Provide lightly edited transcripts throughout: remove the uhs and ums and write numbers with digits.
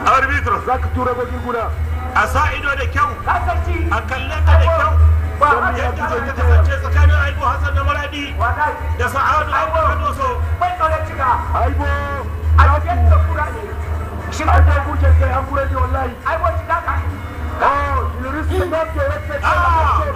Arbitre zaka tura gogin guna a sa ido da kyau a kalle ta da kyau yadda za ta kasance tsakanin Aibo Hassan na Maradi da Sa'adu Aibo Kadoso. Aibo Aibo kurce kai an kure ni wallahi. Oh, il risque même de répéter la même chose.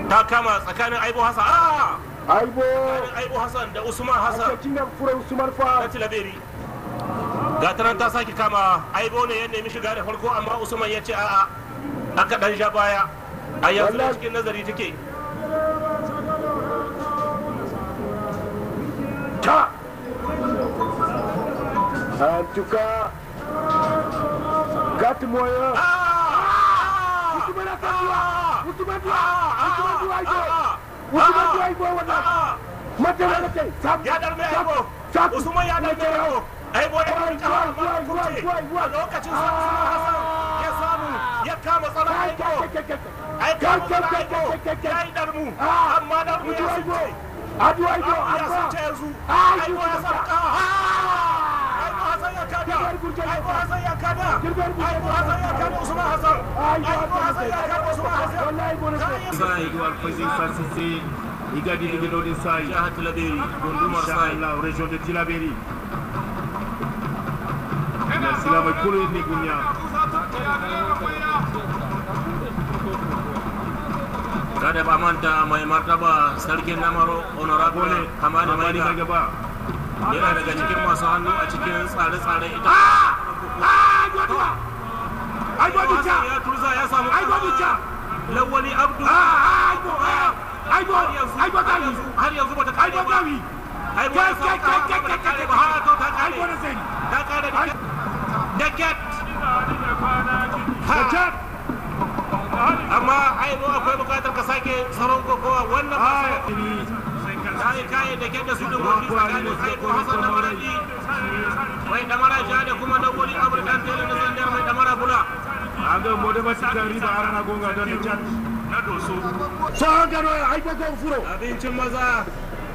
Ta kama tsakanin Aibo Hassan Aibo Aibo Hassan da Usman Hassan Usman na Tilaberi. Ga ta nan ta sake kama Aibo ne ya nemi shiga da farko amma Usman ya ce a'a, aka dan ja baya. A yanzu da cikin nazari take. Ta en tout cas gâte moyen. Ya darme Aibo, Usman ya darme Aibo, Aibo ya darme Aibo. A lokacin sa Usman Hassan ya samu ya kama tsaron Aibo, ai kama tsaron Aibo ya yi darmu, amma darmu ya sunce, ya sunce yanzu. Aibo ya samu kawa, Aibo Hassan ya kada, Aibo Hassan ya kada, Aibo Hassan ya kada Usman Hassan, Aibo Hassan ya kada Usman Hassan. Igadi Digedodin Sai, Jihar Tilaberi, gundumar Sai, région de Tilaberi. Silama Kulu Nigunya. Kada ba manta mai martaba sarkin Namaro Honorable Hamani Maiga yana daga cikin masu hannu a cikin tsare-tsaren ita. Ya turza ya samu Lawali Abdu. Aibo, Aibo Gawi, har yanzu bata kare Aibo Gawi, Aibo kai kai kai kai kai ba har to ta kare, ta kare da ket da ket. Amma Aibo akwai bukatar ka sake tsaron kokowa wannan ba sai kai da ket da su din gobe tsakanin Aibo Hassan da Maradi mai damara ja da kuma Lawali Abdu dan tele na Zandar mai damara bula. Aga mode ba sikari ba arana gonga don chat. Na doso. Sangano Aibo go furo. Abincin maza.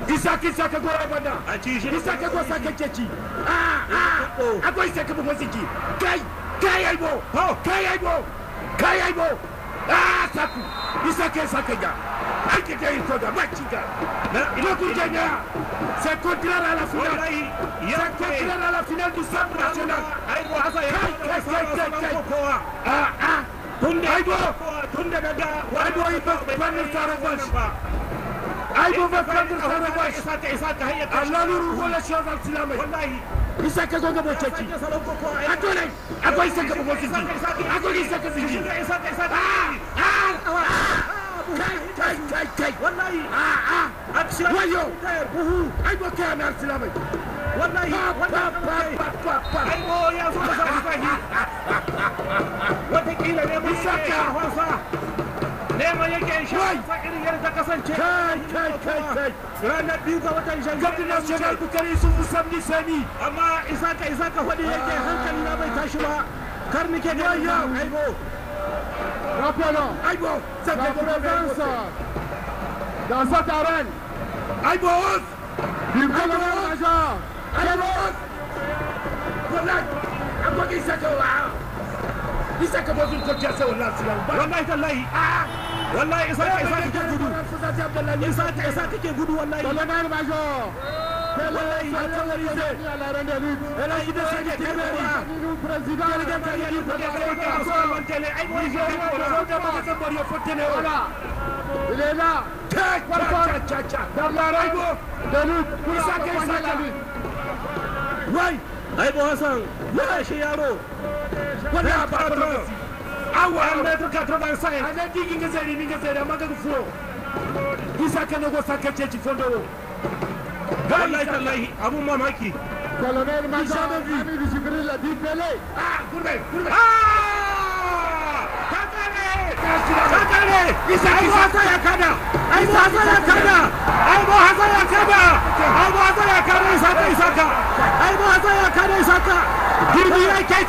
Isaka Isaka go banda. A ci shi. Isaka go saka ceci. Ah ah. Akwai Isaka bu masiki. Kai kai Aibo. Kai Aibo. Kai Aibo. Ah saku. Isaka Isaka ga. Aike kai ko da machiga. Ina ku janya. C'est contraire à la finale. C'est contraire à la finale du centre national. Aibo Hassan ya kai kai kai kai. Ah ah. Aibo, Aibo il va prendre sa revanche. Aibo va prendre sa revanche. Allah nous roule la chose al Silame. Isaka go go ceci. Atole, akwai Isaka go ceci. Akwai Isaka ceci. Ah ah. Kai kai kai kai. Wallahi. Ah ah. Wayo. Aibo kai na Silame. Wallahi. Aibo ya zo da zafi. Wataƙila neman yake shafansa, neman yake shafansa irin yadda ta kasance. Kai kai kai kai. Ranar 2 ga watan Janvier. Garde national Bukari Yusufu Samni Sani. Amma Isaka Isaka faɗi yake hankali na bai tashi ba. Kar nike ganin Aibo. Rappelons Aibo, la présence dans cette arène Aibo du colonel major Aibo. Wallahi, akwai Isaka wa. Isaka ba zun kwanciya sai wallahi silan ba. Wallahi tallahi. Wallahi Isaka Isaka kake gudu. Isaka Isaka kake gudu wallahi. Colonel major Wallahi à l'arène de lutte. Wallahi da sai ke Président Voilà. Il est là. Kai personnes dans l'arène de lutte pour accompagner la lutte. Wai Aibo Hassan yana shi yaro. Wala ba awa 1m85. Ana digi ngezeri ni ngezeri amaga kufuo. Isaka nogo saka chechi fondo. Wallahi tallahi abun mamaki. Colonel Major Jamais vu. Hamidou Djibril dit Pelé. Ah, gurbe, gurbe. Ah! Ta kare! Ta kare! Aibo Hassan ya kada! Aibo Hassan ya kada! Aibo Hassan ya kada! Aibo Hassan ya kada Isaka Isaka! Aibo Hassan ya kada Isaka! Girbi ya kai.